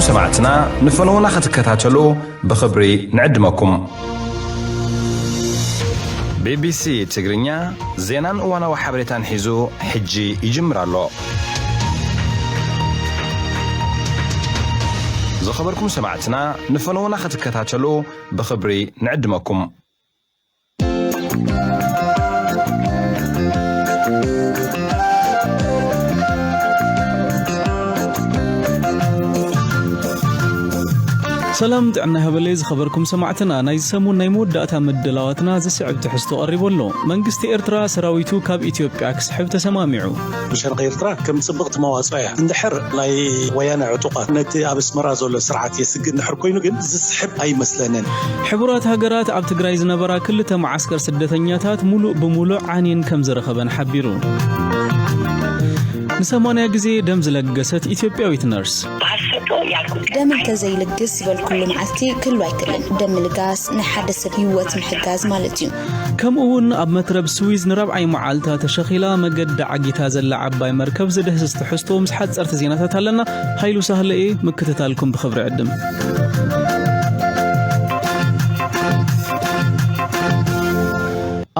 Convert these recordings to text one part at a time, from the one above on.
ሰማዕትና ንፈነውና ክትከታተሉ ብኽብሪ ንዕድመኩም። ቢቢሲ ትግርኛ ዜናን እዋናዊ ሓበሬታን ሒዙ ሕጂ ይጅምር ኣሎ። ዝኸበርኩም ሰማዕትና ንፈነውና ክትከታተሉ ብኽብሪ ንዕድመኩም። ሰላም ጥዕና ይሃበለይ ዝኸበርኩም ሰማዕትና፣ ናይ ሰሙን ናይ መወዳእታ ምድላዋትና ዝስዕብ ትሕዝቶ ቀሪቡ ኣሎ። መንግስቲ ኤርትራ ሰራዊቱ ካብ ኢትዮጵያ ክስሕብ ተሰማሚዑ። ብሸነኽ ኤርትራ ከም ጽብቕቲ መዋጽኦ እያ። እንድሕር ናይ ወያነ ዕጡቓት ነቲ ኣብ ኣስመራ ዘሎ ስርዓት የስግእ እንድሕር ኮይኑ ግን ዝስሕብ ኣይመስለንን። ሕቡራት ሃገራት ኣብ ትግራይ ዝነበራ ክልተ መዓስከር ስደተኛታት ሙሉእ ብሙሉእ ዓንየን ከም ዝረኸበን ሓቢሩ። ንሰማንያ ግዜ ደም ዝለገሰት ኢትዮጵያዊት ነርስ። ደም እንተዘይልግስ ዝበልኩሉ መዓልቲ ክህሉ ኣይክእልን። ደም ምልጋስ ንሓደ ሰብ ህይወት ምሕጋዝ ማለት እዩ። ከምኡ እውን ኣብ መትረብ ስዊዝ ንራብዓይ መዓልታ ተሸኺላ መገዲ ዓጊታ ዘላ ዓባይ መርከብ ዝድህስስ ትሕዝቶ ምስ ሓፀርቲ ዜናታት ኣለና። ሃይሉ ሳህለ እየ፣ ምክትታልኩም ብኽብሪ ዕድም።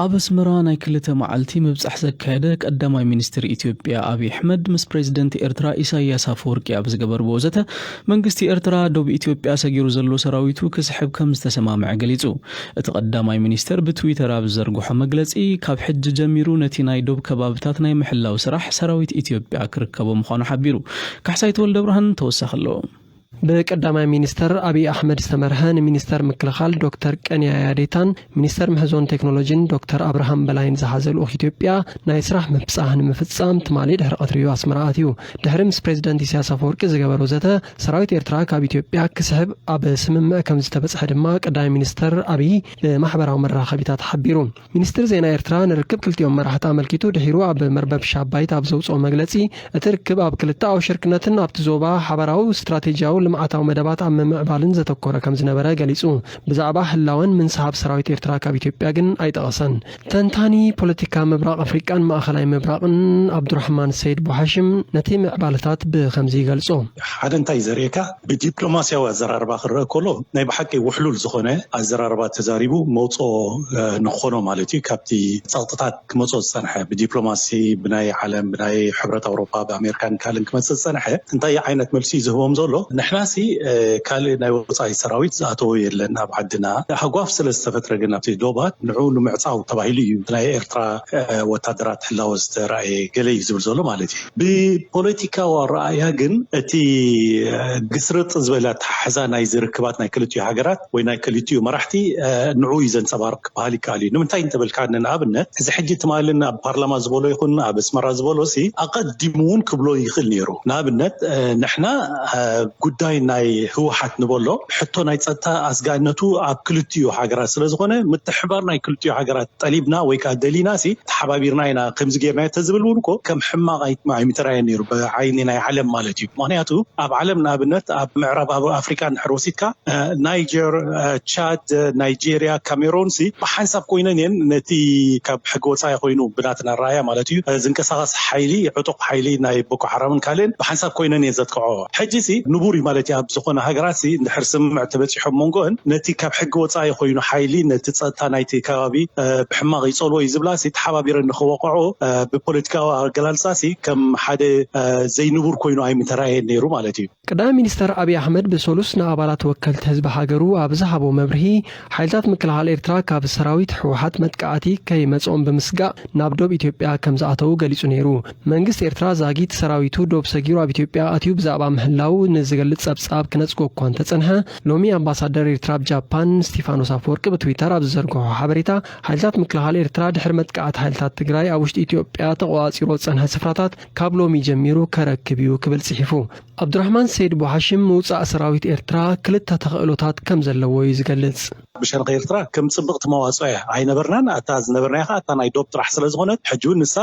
ኣብ ኣስመራ ናይ ክልተ መዓልቲ ምብጻሕ ዘካየደ ቀዳማይ ሚኒስትር ኢትዮጵያ ኣብይ ኣሕመድ ምስ ፕሬዚደንት ኤርትራ ኢሳያስ ኣፈወርቂ ኣብ ዝገበርዎ ዘተ፣ መንግስቲ ኤርትራ ዶብ ኢትዮጵያ ሰጊሩ ዘሎ ሰራዊቱ ክስሕብ ከም ዝተሰማምዐ ገሊጹ። እቲ ቀዳማይ ሚኒስተር ብትዊተር ኣብ ዝዘርግሖ መግለጺ፣ ካብ ሕጂ ጀሚሩ ነቲ ናይ ዶብ ከባብታት ናይ ምሕላው ስራሕ ሰራዊት ኢትዮጵያ ክርከቦ ምዃኑ ሓቢሩ። ካሕሳይ ተወልደ ብርሃን ተወሳኺ ኣለዎ። ብቀዳማይ ሚኒስተር ኣብይ ኣሕመድ ዝተመርሐ፣ ንሚኒስተር ምክልኻል ዶክተር ቀንያ ያዴታን ሚኒስተር ምህዞን ቴክኖሎጂን ዶክተር ኣብርሃም በላይን ዝሓዘ ልኡኽ ኢትዮጵያ፣ ናይ ስራሕ ምብጻሕ ንምፍጻም ትማሊ ድሕሪ ቀትሪ እዩ ኣስመራ ኣትዩ። ድሕሪ ምስ ፕሬዚደንት ኢሳያስ ኣፈወርቂ ዝገበሮ ዘተ፣ ሰራዊት ኤርትራ ካብ ኢትዮጵያ ክስሕብ ኣብ ስምምዕ ከም ዝተበጽሐ ድማ ቀዳማይ ሚኒስተር ኣብይ ብማሕበራዊ መራኸቢታት ሓቢሩ። ሚኒስትሪ ዜና ኤርትራ ንርክብ ክልቲኦም መራሕቲ ኣመልኪቱ ድሒሩ ኣብ መርበብ ሻባይት ኣብ ዘውጽኦ መግለጺ፣ እቲ ርክብ ኣብ ክልተኣዊ ሽርክነትን ኣብቲ ዞባ ሓባራዊ ስትራቴጂያዊ ልምዓታዊ መደባት ኣብ ምምዕባልን ዘተኮረ ከም ዝነበረ ገሊጹ። ብዛዕባ ህላወን ምንስሓብ ሰራዊት ኤርትራ ካብ ኢትዮጵያ ግን ኣይጠቐሰን። ተንታኒ ፖለቲካ ምብራቕ ኣፍሪቃን ማእኸላይ ምብራቕን ኣብዱራሕማን ሰይድ ቡሓሽም ነቲ ምዕባለታት ብኸምዚ ይገልጾ። ሓደ እንታይ ዘርእየካ፣ ብዲፕሎማስያዊ ኣዘራርባ ክረአ ከሎ ናይ ብሓቂ ውሕሉል ዝኾነ ኣዘራርባ ተዛሪቡ መውፅኦ፣ እ፣ ንኾኖ ማለት እዩ። ካብቲ ጸቕጥታት ክመፅኦ ዝጸንሐ ብዲፕሎማሲ፣ ብናይ ዓለም፣ ብናይ ሕብረት ኣውሮፓ፣ ብኣሜሪካን ካልእን ክመፅእ ዝጸንሐ እንታይ ዓይነት መልሲ እዩ ዝህቦም ዘሎ? ንሕናሲ፣ እ፣ ካልእ ናይ ወፃኢ ሰራዊት ዝኣተወ የለን ኣብ ዓድና። ሃጓፍ ስለ ዝተፈጥረ ግን ኣብቲ ዶባት ንዑ ንምዕፃው ተባሂሉ እዩ ናይ ኤርትራ፣ እ፣ ወታደራት ህላወ ዝተረኣየ ገለ እዩ ዝብል ዘሎ ማለት እዩ። ብፖለቲካዊ ኣረኣእያ ግን እቲ፣ እ፣ ግስርጥ ዝበለ ኣተሓሕዛ ናይ ዝርክባት ናይ ክልቲኡ ሃገራት ወይ ናይ ክልቲኡ መራሕቲ፣ እ፣ ንዑ እዩ ዘንጸባርቕ ክበሃል ይከኣል እዩ። ንምንታይ እንተበልካ፣ ንኣብነት፣ እዚ ሕጂ ትማልን ኣብ ፓርላማ ዝበሎ ይኹን ኣብ ኣስመራ ዝበሎ ሲ ኣቐዲሙ እውን ክብሎ ይኽእል ነይሩ። ንኣብነት፣ እ፣ ንሕና፣ እ፣ ጉዳይ ናይ ህወሓት ንበሎ ሕቶ ናይ ጸጥታ ኣስጋእነቱ ኣብ ክልቲኡ ሃገራት ስለ ዝኾነ፣ ምትሕባር ናይ ክልቲኡ ሃገራት ጠሊብና ወይ ከዓ ደሊና ሲ ተሓባቢርና ኢና ከምዚ ጌርና ተዝብል እውን እኮ ከም ሕማቕ ኣይ-፣ ኣይምተራእየን ነይሩ ብዓይኒ ናይ ዓለም ማለት እዩ። ምኽንያቱ ኣብ ዓለም ንኣብነት ኣብ ምዕራብ ኣብ ኣፍሪቃ እንድሕር ወሲድካ፣ እ፣ ናይጀር፣ እ፣ ቻድ፣ እ፣ ናይጄርያ፣ ካሜሮን ሲ ብሓንሳብ ኮይነን እየን ነቲ ካብ ሕጊ ወፃኢ ኮይኑ ብናትና ኣረኣእያ ማለት እዩ፣ እ፣ ዝንቀሳቐስ ሓይሊ፣ ዕጡቕ ሓይሊ ናይ ቦኮ ሓራምን ካልእን ብሓንሳብ ኮይነን እየን ዘጥቅዖ። ሕጂ ሲ ንቡር እዩ ማለት እዩ ኣብ ዝኾነ ሃገራት ሲ እንድሕር ስምምዕ ተበፂሑ ኣብ መንጎአን ነቲ ካብ ሕጊ ወፃኢ ኮይኑ ሓይሊ ነቲ ጸጥታ ናይቲ ከባቢ፣ እ፣ ብሕማቕ ይጸልዎ እዩ ዝብላ ሲ ተሓባቢረን ንኽወቕዑ፣ እ፣ ብፖለቲካዊ ኣገላልጻ ሲ ከም ሓደ፣ እ፣ ዘይንቡር ኮይኑ ኣይምተራእየን ነይሩ ማለት እዩ። ቀዳማይ ሚኒስተር ኣብይ ኣሕመድ ብሰሉስ ንኣባላት ወከልቲ ህዝቢ ሃገሩ ኣብ ዝሃቦ መብርሂ፣ ሓይልታት ምክልኻል ኤርትራ ካብ ሰራዊት ህወሓት መጥቃዕቲ ከይመጽኦም ብምስጋእ ናብ ዶብ ኢትዮጵያ ከም ዝኣተዉ ገሊጹ ነይሩ። መንግስቲ ኤርትራ ዛጊት ሰራዊቱ ዶብ ሰጊሩ ኣብ ኢትዮጵያ ኣትዩ ብዛዕባ ምህላዉ ንዝገልጽ ጸብጻብ ክነጽጎ እኳ እንተጸንሐ፣ ሎሚ ኣምባሳደር ኤርትራ ኣብ ጃፓን ስቲፋኖስ ኣፈወርቂ ብትዊተር ኣብ ዝዘርግሖ ሓበሬታ፣ ሓይልታት ምክልኻል ኤርትራ ድሕሪ መጥቃዕቲ ሓይልታት ትግራይ ኣብ ውሽጢ ኢትዮጵያ ተቖጻጺሮ ዝጸንሐ ስፍራታት ካብ ሎሚ ጀሚሩ ከረክብ እዩ ክብል ጽሒፉ። ኣብዱራሕማን ሰይድ ቡሓሽም ምውጻእ ሰራዊት ኤርትራ ክልተ ተኽእሎታት ከም ዘለዎ እዩ ዝገልጽ። ብሸነኽ ኤርትራ ከም ጽብቕቲ መዋጽኦ እያ ኣይነበርናን። ኣታ ዝነበርናያ ኸኣ ኣታ ናይ ዶብ ጥራሕ ስለ ዝኾነት፣ ሕጂ እውን ንሳ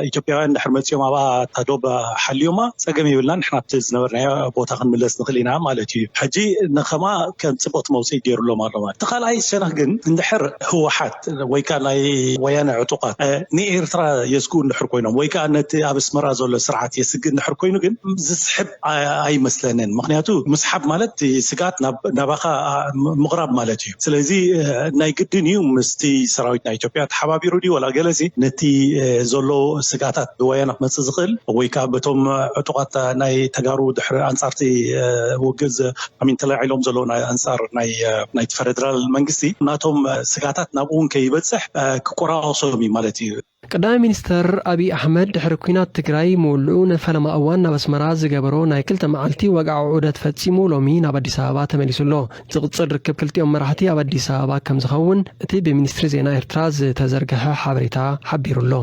ኢትዮጵያውያን ድሕር መጺኦም ኣብኣ እታ ዶብ ሓልዮማ ጸገም የብልናን። ንሕና ኣብቲ ዝነበርናዮ ቦታ ክንምለስ ንኽእል ኢና ማለት እዩ። ሕጂ ንኸማ ከም ጽብቕቲ መውጽኢት ገይሩሎም ኣሎ ማለት። እቲ ካልኣይ ሸነኽ ግን እንድሕር ህወሓት ወይ ከኣ ናይ ወያነ ዕጡቓት፣ እ፣ ንኤርትራ የስግኡ እንድሕር ኮይኖም ወይ ከኣ ነቲ ኣብ ኣስመራ ዘሎ ስርዓት የስግእ እንድሕር ኮይኑ ግን ዝስሕብ ኣ-፣ ኣይመስለንን። ምኽንያቱ ምስሓብ ማለት እቲ ስግኣት ናብ፣ ናባኻ፣ ኣ፣ ም-፣ ምቕራብ ማለት እዩ። ስለዚ፣ እ፣ ናይ ግድን እዩ ምስቲ ሰራዊት ናይ ኢትዮጵያ ተሓባቢሩ ድዩ ወላ ገለሲ ነቲ፣ እ፣ ዘሎ ስግኣታት ብወያነ ክመጽእ ዝኽእል ወይ ከኣ በቶም ዕጡቓት ናይ ተጋሩ ድሕሪ ኣንጻርቲ፣ እ፣ ውግእ ዝ-፣ ኣሚን ተላዒሎም ዘለዉ ናይ ኣንጻር ናይ፣ እ፣ ናይቲ ፈደራል መንግስቲ ናቶም፣ እ፣ ስግኣታት ናብኡ እውን ከይበጽሕ፣ እ፣ ክቆራቆሶም እዩ ማለት እዩ። ቀዳማይ ሚኒስተር ኣብይ ኣሕመድ ድሕሪ ኲናት ትግራይ ምውልዑ ንፈለማ እዋን ናብ ኣስመራ ዝገበሮ ናይ ክልተ መዓልቲ ወግዓዊ ዑደት ፈጺሙ ሎሚ ናብ ኣዲስ ኣበባ ተመሊሱ ኣሎ። ዝቕጽል ርክብ ክልቲኦም መራሕቲ ኣብ ኣዲስ ኣበባ ከም ዝኸውን እቲ ብሚኒስትሪ ዜና ኤርትራ ዝተዘርግሐ ሓበሬታ ሓቢሩ ኣሎ።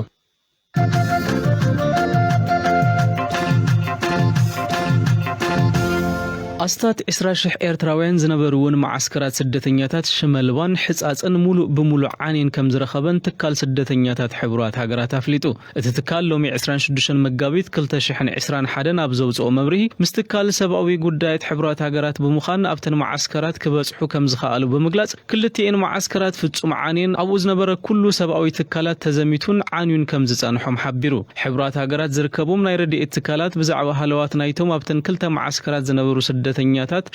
ኣስታት ዕስራ ሽሕ ኤርትራውያን ዝነበርውን መዓስከራት ስደተኛታት ሽመልባን ሕጻጽን ሙሉእ ብሙሉእ ዓንየን ከም ዝረኸበን ትካል ስደተኛታት ሕቡራት ሃገራት ኣፍሊጡ። እቲ ትካል ሎሚ ዕስራን ሽዱሽተን መጋቢት ክልተ ሽሕን ዕስራን ሓደን ኣብ ዘውጽኦ መብርሂ፣ ምስ ትካል ሰብኣዊ ጉዳያት ሕቡራት ሃገራት ብምዃን ኣብተን መዓስከራት ክበጽሑ ከም ዝኸኣሉ ብምግላጽ፣ ክልቲኤን መዓስከራት ፍጹም ዓንየን ኣብኡ ዝነበረ ኩሉ ሰብኣዊ ትካላት ተዘሚቱን ዓንዩን ከም ዝጸንሖም ሓቢሩ። ሕቡራት ሃገራት ዝርከቦም ናይ ረድኤት ትካላት ብዛዕባ ሃለዋት ናይቶም ኣብተን ክልተ መዓስከራት ዝነበሩ ስደተኛታት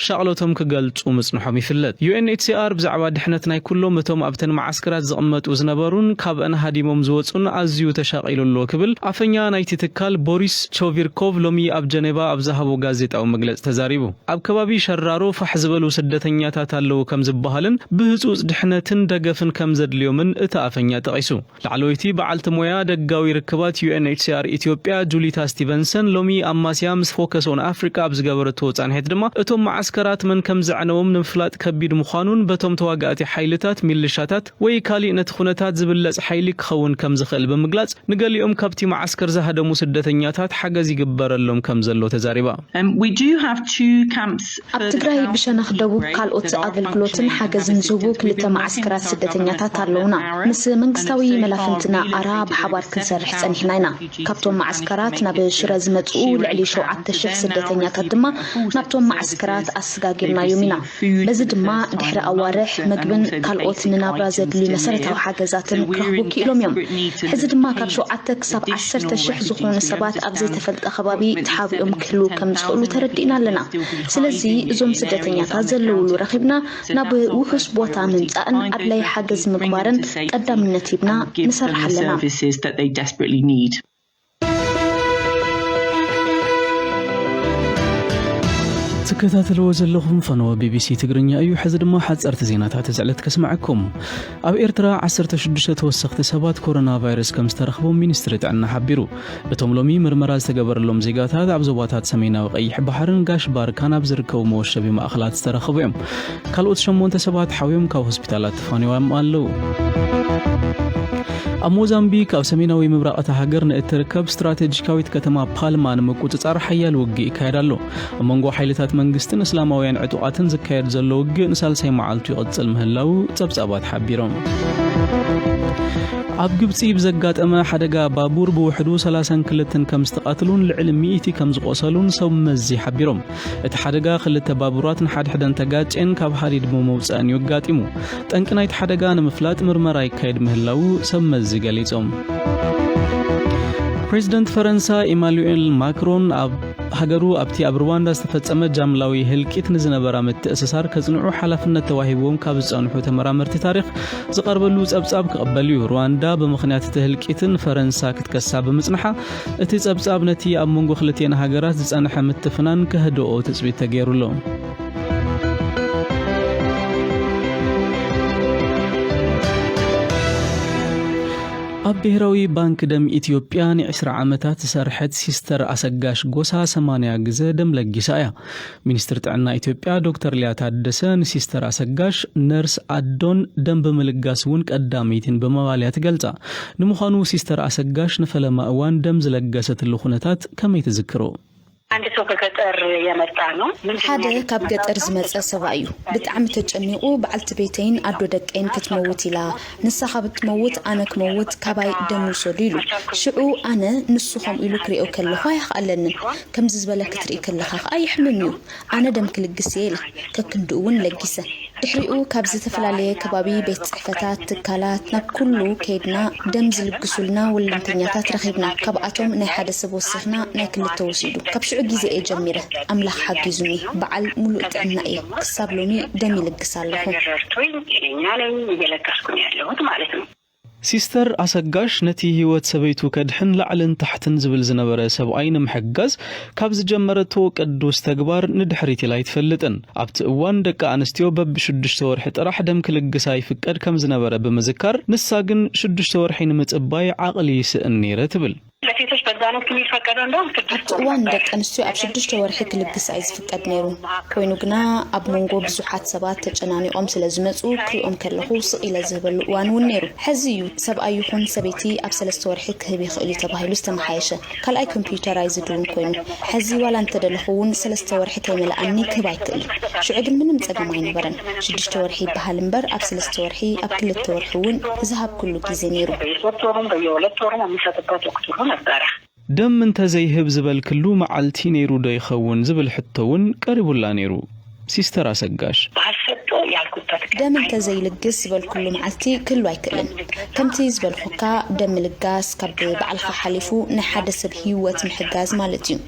ሻቕሎቶም ክገልጹ ምጽንሖም ይፍለጥ። ዩ ኤን ኤች ሲ ኣር ብዛዕባ ድሕነት ናይ ኩሎም እቶም ኣብተን መዓስከራት ዝቕመጡ ዝነበሩን ካብአን ሃዲሞም ዝወጹን ኣዝዩ ተሻቒሉ ኣሎ ክብል ኣፈኛ ናይቲ ትካል ቦሪስ ቾቪርኮቭ ሎሚ ኣብ ጀኔቫ ኣብ ዝሃቦ ጋዜጣዊ መግለጺ ተዛሪቡ። ኣብ ከባቢ ሸራሮ ፋሕ ዝበሉ ስደተኛታት ኣለዉ ከም ዝበሃልን ብህጹጽ ድሕነትን ደገፍን ከም ዘድልዮምን እቲ ኣፈኛ ጠቒሱ። ላዕለወይቲ በዓልቲ ሞያ ደጋዊ ርክባት ዩ ኤን ኤች ሲ ኣር ኢትዮጵያ ጁሊታ ስቲቨንሰን ሎሚ ኣማስያ ምስ ፎከስ ኦን ኣፍሪቃ ኣብ ዝገበረቶ ጻንሒት ድማ እቶም መዓስከራት መን ከም ዘዕነዎም ንምፍላጥ ከቢድ ምዃኑን በቶም ተዋጋእቲ ሓይልታት፣ ሚልሻታት ወይ ካሊእ ነቲ ኩነታት ዝብለጽ ሓይሊ ክኸውን ከም ዝኽእል ብምግላጽ፣ ንገሊኦም ካብቲ መዓስከር ዝሃደሙ ስደተኛታት ሓገዝ ይግበረሎም ከም ዘሎ ተዛሪባ። Um, we do have two camps ኣብ ትግራይ ብሸነኽ ደቡብ ካልኦት ኣገልግሎትን ሓገዝን ዝህቡ ክልተ መዓስከራት ስደተኛታት ኣለውና። ምስ መንግስታዊ መላፍንትና ኣራ ብሓባር ክንሰርሕ ጸኒሕና ኢና። ካብቶም መዓስከራት ናብ ሽረ ዝመጽኡ ልዕሊ ሸውዓተ ሽሕ ስደተኛታት ድማ ናብቶም መዓስከራት ኣሰጋጊርናዮም ኢና። በዚ ድማ ድሕሪ ኣዋርሕ መግብን ካልኦት ንናብራ ዘድልዩ መሰረታዊ ሓገዛትን ክረኽቡ ክኢሎም እዮም። ሕዚ ድማ ካብ ሸውዓተ ክሳብ ዓሰርተ ሽሕ ዝኾኑ ሰባት ኣብ ዘይተፈልጠ ከባቢ ተሓቢኦም ክህልዉ ከም ዝኽእሉ ተረዲእና ኣለና። ስለዚ እዞም ስደተኛታት ዘለውሉ ረኺብና ናብ ውሑስ ቦታ ምምጻእን ኣድላይ ሓገዝ ምግባርን ቀዳምነት ሂብና ንሰርሕ ኣለና። ትከታተልዎ ዘለኹም ፈነወ ቢ ቢ ሲ ትግርኛ እዩ። ሕዚ ድማ ሓጸርቲ ዜናታት እዚ ዕለት ከስምዐኩም። ኣብ ኤርትራ ዓሰርተ ሽዱሽተ ተወሰኽቲ ሰባት ኮሮና ቫይረስ ከም ዝተረኽቦም ሚኒስትሪ ጥዕና ሓቢሩ። እቶም ሎሚ ምርመራ ዝተገበረሎም ዜጋታት ኣብ ዞባታት ሰሜናዊ ቀይሕ ባሕርን ጋሽ ባርካን ኣብ ዝርከቡ መወሸቢ ማእኸላት ዝተረኸቡ እዮም። ካልኦት ሸሞንተ ሰባት ሓውዮም ካብ ሆስፒታላት ተፋንዮም ኣለዉ። ኣብ ሞዛምቢክ ኣብ ሰሜናዊ ምብራቕ እታ ሃገር ንእትርከብ ስትራቴጂካዊት ከተማ ፓልማ ንምቁጽጻር ሓያል ውግእ ይካየድ ኣሎ። ኣብ መንጎ ሓይልታት መንግስትን እስላማውያን ዕጡቓትን ዝካየድ ዘሎ ውግእ ንሳልሳይ መዓልቱ ይቕጽል ምህላው ጸብጻባት ሓቢሮም። ኣብ ግብጺ ብዘጋጠመ ሓደጋ ባቡር ብውሕዱ ሰላሳን ክልተን ከም ዝተቓትሉን ልዕሊ ሚእቲ ከም ዝቖሰሉን ሰብ መዚ ሓቢሮም። እቲ ሓደጋ ክልተ ባቡራት ንሓድሕደን ተጋጭየን ካብ ሃዲድ ብምውጻእን እዩ ኣጋጢሙ። ጠንቂ ናይቲ ሓደጋ ንምፍላጥ ምርመራ ይካየድ ምህላው ሰብ መዚ ገሊጾም። ፕሬዚደንት ፈረንሳ ኢማኑኤል ማክሮን ኣብ ሃገሩ ኣብቲ ኣብ ሩዋንዳ ዝተፈጸመ ጃምላዊ ህልቂት ንዝነበራ ምትእስሳር ከጽንዑ ሓላፍነት ተዋሂብዎም ካብ ዝጸንሑ ተመራመርቲ ታሪኽ ዝቐርበሉ ጸብጻብ ክቕበል እዩ። ሩዋንዳ ብምኽንያት እቲ ህልቂትን ፈረንሳ ክትከሳ ብምጽንሓ፣ እቲ ጸብጻብ ነቲ ኣብ መንጎ ክልቲኤን ሃገራት ዝጸንሐ ምትፍናን ከህድኦ ትጽቢት ተገይሩሉ። ኣብ ብሄራዊ ባንክ ደም ኢትዮጵያ ንዕስራ ዓመታት ዝሰርሐት ሲስተር ኣሰጋሽ ጎሳ ሰማንያ ግዘ ደም ለጊሳ እያ። ሚኒስትር ጥዕና ኢትዮጵያ ዶክተር ሊያ ታደሰ ንሲስተር ኣሰጋሽ ነርስ ኣዶን ደም ብምልጋስ እውን ቀዳመይትን ብምባል እያ ትገልጻ። ንምዃኑ ሲስተር ኣሰጋሽ ንፈለማ እዋን ደም ዝለገሰትሉ ኩነታት ከመይ ትዝክሮ? አንድ ሰው ከገጠር የመጣ ነው። ሓደ ካብ ገጠር ዝመጸ ሰብኣይ እዩ። ብጣዕሚ ተጨኒቑ፣ በዓልቲ ቤተይን ኣዶ ደቀይን ክትመውት ኢላ፣ ንሳ ካብ እትመውት ኣነ ክመውት፣ ካባይ ደም ውሰዱ ኢሉ። ሽዑ ኣነ ንሱ ከምኡ ኢሉ ክሪኦ ከለኹ ኣይኽኣለንን። ከምዚ ዝበለ ክትርኢ ከለኻ ኸኣ የሕምም እዩ። ኣነ ደም ክልግስ እየ ኢለ፣ ከክንድኡ እውን ለጊሰ። ድሕሪኡ ካብ ዝተፈላለየ ከባቢ ቤት ጽሕፈታት፣ ትካላት ናብ ኩሉ ከይድና፣ ደም ዝልግሱልና ወለንተኛታት ረኺብና። ካብኣቶም ናይ ሓደ ሰብ ወሲኽና፣ ናይ ክልተ ወሲዱ። ካብ ሽዑ ግዜ እየ ጀሚረ። ኣምላኽ ሓጊዙኒ፣ በዓል ሙሉእ ጥዕና እየ። ክሳብ ሎሚ ደም ይልግስ ኣለኹ። ረድቶኝ ጤነኛ ነኝ፣ እየለገስኩ ነው ያለሁት ማለት ነው። ሲስተር ኣሰጋሽ ነቲ ህይወት ሰበይቱ ከድሕን ላዕልን ታሕትን ዝብል ዝነበረ ሰብኣይ ንምሕጋዝ ካብ ዝጀመረቶ ቅዱስ ተግባር ንድሕሪት ኢላ ኣይትፈልጥን። ኣብቲ እዋን ደቂ ኣንስትዮ በብሽዱሽተ ወርሒ ጥራሕ ደም ክልግሳ ይፍቀድ ከም ዝነበረ ብምዝካር፣ ንሳ ግን ሽዱሽተ ወርሒ ንምጽባይ ዓቕሊ ይስእን ነይረ ትብል። ለሴቶች በዛን ወቅት የሚፈቀደው እንደውም ስድስት ኣብቲ እዋን ደቂ ኣንስትዮ ኣብ ሽዱሽተ ወርሒ ክልግሳ እዩ ዝፍቀድ ነይሩ። ኮይኑ ግና ኣብ መንጎ ብዙሓት ሰባት ተጨናኒቖም ስለ ዝመፁ ክሪኦም ከለኹ ስቕ ኢለ ዝህበሉ እዋን እውን ነይሩ። ሕዚ እዩ ሰብኣይ ይኹን ሰበይቲ ኣብ ሰለስተ ወርሒ ክህብ ይኽእል እዩ ተባሂሉ ዝተመሓየሸ። ካልኣይ ኮምፒውተራይዝድ እውን ኮይኑ። ሕዚ ዋላ እንተደለኹ እውን ሰለስተ ወርሒ ከይመልኣኒ ክህብ ኣይክእል እዩ። ሽዑ ግን ምንም ፀገም ኣይነበረን። ሽዱሽተ ወርሒ ይበሃል እምበር ኣብ ሰለስተ ወርሒ ኣብ ክልተ ወርሒ እውን ዝሃብኩሉ ግዜ ነይሩ። በየሶስት ወሩም በየሁለት ወሩም የሚሰጥበት ወቅት ሁሉ ነበረ። ደም እንተዘይህብ ዝበልክሉ መዓልቲ ነይሩ ዶ ይኸውን ዝብል ሕቶ እውን ቀሪቡላ ነይሩ። ሲስተር ኣሰጋሽ ባልሰጦ ያልኩበት ደም እንተዘይልግስ ዝበልኩሉ መዓልቲ ክህሉ ኣይክእልን። ከምቲ ዝበልኩካ ደም ምልጋስ ካብ ባዕልኻ ሓሊፉ ናይ ሓደ ሰብ ህይወት ምሕጋዝ ማለት እዩ።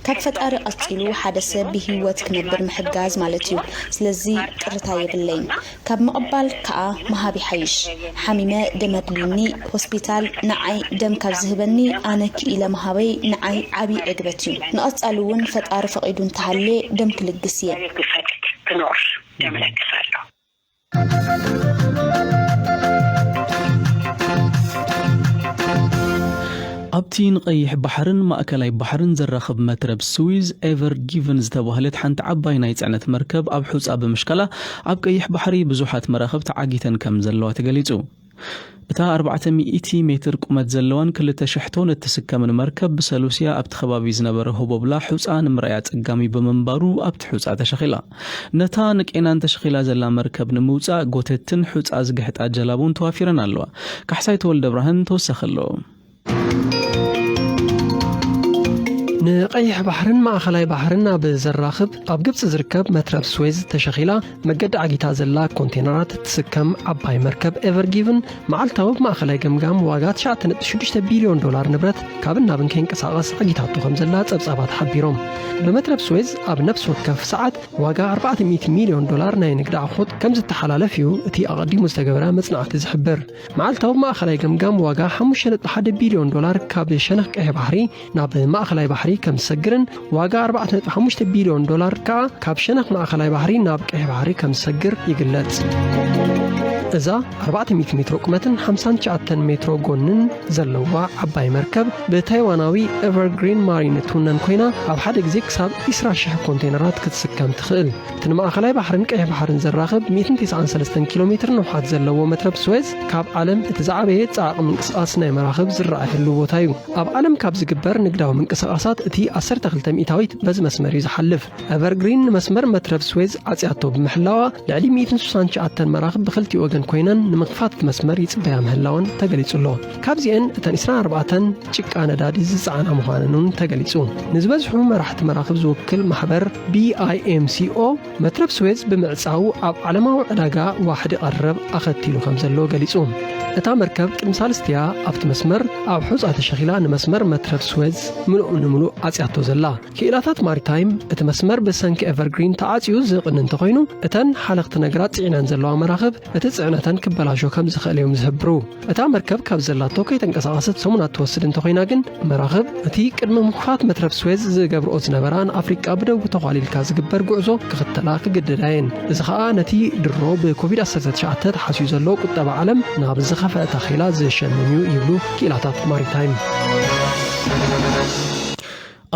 ካብ ፈጣሪ ቀፂሉ ሓደ ሰብ ብህይወት ክነብር ምሕጋዝ ማለት እዩ። ስለዚ ቅርታ የብለይን። ካብ ምቕባል ከኣ ምሃብ ይሓይሽ። ሓሚመ ደም ኣድልዩኒ ሆስፒታል ንዓይ ደም ካብ ዝህበኒ ኣነ ክኢለ ምሃበይ ንዓይ ዓብዪ ዕግበት እዩ። ንቐፃሊ እውን ፈጣሪ ፈቒዱ እንተሃልየ ደም ክልግስ እየ። ብፈቅድ ብኖር ደም እለግሳለሁ። ኣብቲ ንቐይሕ ባሕርን ማእከላይ ባሕርን ዘራኽብ መትረብ ስዊዝ ኤቨር ጊቨን ዝተባህለት ሓንቲ ዓባይ ናይ ጽዕነት መርከብ ኣብ ሑጻ ብምሽካላ ኣብ ቀይሕ ባሕሪ ብዙሓት መራኽብ ተዓጊተን ከም ዘለዋ ተገሊጹ። እታ ኣርባዕተ ሚእቲ ሜትር ቁመት ዘለዋን ክልተ ሽሕ ቶን እትስከምን መርከብ ብሰሉስያ ኣብቲ ከባቢ ዝነበረ ህቦብላ ሑጻ ንምርኣይ ኣጸጋሚ ብምንባሩ ኣብቲ ሑጻ ተሸኺላ። ነታ ንቄናን ተሸኺላ ዘላ መርከብ ንምውጻእ ጎተትን ሑጻ ዝግሕጣ ጀላቡን ተዋፊረን ኣለዋ። ካሕሳይ ተወልደ ብርሃን ተወሳኺ ኣለዎ። ንቐይሕ ባሕርን ማእኸላይ ባሕርን ኣብ ዘራኽብ ኣብ ግብፂ ዝርከብ መትረብ ስዌዝ ተሸኺላ መገዲ ዓጊታ ዘላ ኮንቴነራት እትስከም ዓባይ መርከብ ኤቨርጊቭን መዓልታዊ ብማእኸላይ ገምጋም ዋጋ ትሽዓተ ነጥቢ ሽዱሽተ ቢልዮን ዶላር ንብረት ካብን ናብን ከይንቀሳቐስ ዓጊታቶ ከም ዘላ ጸብጻባት ሓቢሮም። ብመትረብ ስዌዝ ኣብ ነፍሲ ወከፍ ሰዓት ዋጋ ኣርባዕተ ሚእቲ ሚልዮን ዶላር ናይ ንግዲ ኣቑሑት ከም ዝተሓላለፍ እዩ እቲ ኣቐዲሙ ዝተገበረ መጽናዕቲ ዝሕብር። መዓልታዊ ማእኸላይ ገምጋም ዋጋ ሓሙሽተ ነጥቢ ሓደ ቢልዮን ዶላር ካብ ሸነኽ ቀይሕ ባሕሪ ናብ ማእኸላይ ባሕሪ ከም ዝሰግርን ዋጋ ኣርባዕተ ነጥቢ ሓሙሽተ ቢልዮን ዶላር ከኣ ካብ ሸነኽ ማእኸላይ ባሕሪ ናብ ቀይሕ ባሕሪ ከም ዝሰግር ይግለጽ። እዛ ኣርባዕተ ሚእቲ ሜትሮ ቁመትን ሓምሳን ትሽዓተን ሜትሮ ጎንን ዘለዋ ዓባይ መርከብ ብታይዋናዊ ኤቨርግሪን ማሪን እትውነን ኮይና ኣብ ሓደ ግዜ ክሳብ ዕስራ ሽሕ ኮንቴነራት ክትስከም ትኽእል። እቲ ንማእኸላይ ባሕርን ቀይሕ ባሕርን ዘራኽብ ሚእትን ተስዓን ሰለስተን ኪሎ ሜትር ንውሓት ዘለዎ መትረብ ስዌዝ ካብ ዓለም እቲ ዝዓበየ ጻዕቕ ምንቅስቓስ ናይ መራኽብ ዝረኣየሉ ቦታ እዩ። ኣብ ዓለም ካብ ዝግበር ንግዳዊ ምንቅስቓሳት እቲ ዓሰርተ ክልተ ሚእታዊት በዚ መስመር እዩ ዝሓልፍ። ኤቨርግሪን ንመስመር መትረብ ስዌዝ ዓጽያቶ ብምሕላዋ ልዕሊ ሚእትን ስሳን ትሽዓተን መራኽብ ብኽልቲኡ ወገን ኮይነን ንምኽፋት እቲ መስመር ይጽበያ ምህላወን ተገሊጹ ኣሎ። ካብዚአን እተን ዕስራን ኣርባዕተን ጭቃ ነዳዲ ዝጸዓና ምዃነን እውን ተገሊጹ። ንዝበዝሑ መራሕቲ መራኽብ ዝውክል ማሕበር ቢ ኣይ ኤም ሲ ኦ መትረብ ስዌዝ ብምዕጻው ኣብ ዓለማዊ ዕዳጋ ዋሕዲ ቀረብ ኣኸቲሉ ከም ዘሎ ገሊጹ። እታ መርከብ ቅድሚ ሳልስቲያ ኣብቲ መስመር ኣብ ሑጻ ተሸኺላ ንመስመር መትረብ ስዌዝ ምሉእ ንምሉእ ዓጽያቶ ዘላ። ክኢላታት ማሪታይም እቲ መስመር ብሰንኪ ኤቨርግሪን ተዓጽዩ ዝቕኒ እንተኾይኑ እተን ሓለኽቲ ነገራት ጽዒነን ዘለዋ መራኽብ እቲ ጽዕነተን ክበላሾ ከም ዝኽእል እዮም ዝሕብሩ። እታ መርከብ ካብ ዘላቶ ከይተንቀሳቐሰት ሰሙናት ትወስድ እንተኾይና ግን መራኽብ እቲ ቅድሚ ምኽፋት መትረብ ስዌዝ ዝገብርኦ ዝነበራ ንኣፍሪቃ ብደቡብ ተዃሊልካ ዝግበር ጉዕዞ ክኽተላ ክግደዳ እየን። እዚ ኸኣ ነቲ ድሮ ብኮቪድ ዓሰርተ ትሽዓተ ተሓስዩ ዘሎ ቁጠባ ዓለም ናብ ዝኸፍአ ታኺላ ዝሸምም እዩ ይብሉ ክኢላታት ማሪታይም።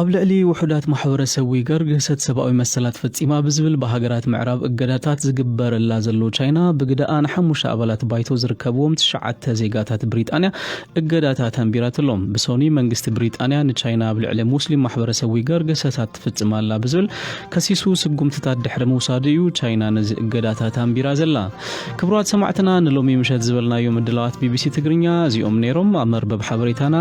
ኣብ ልዕሊ ውሑዳት ማሕበረሰብ ዊገር ግህሰት ሰብኣዊ መሰላት ፈጺማ ብዝብል ብሃገራት ምዕራብ እገዳታት ዝግበረላ ዘሎ ቻይና፣ ብግደኣ ንሓሙሽተ ኣባላት ባይቶ ዝርከብዎም ትሽዓተ ዜጋታት ብሪጣንያ እገዳታት ኣንቢራትሎም። ብሶኒ መንግስቲ ብሪጣንያ ንቻይና ኣብ ልዕሊ ሙስሊም ማሕበረሰብ ዊገር ግህሰታት ትፍጽም ኣላ ብዝብል ከሲሱ ስጉምትታት ድሕሪ ምውሳዱ እዩ ቻይና ነዚ እገዳታት ኣንቢራ ዘላ። ክቡራት ሰማዕትና፣ ንሎሚ ምሸት ዝበልናዮ ምድላዋት ቢቢሲ ትግርኛ እዚኦም ነይሮም። ኣብ መርበብ ሓበሬታና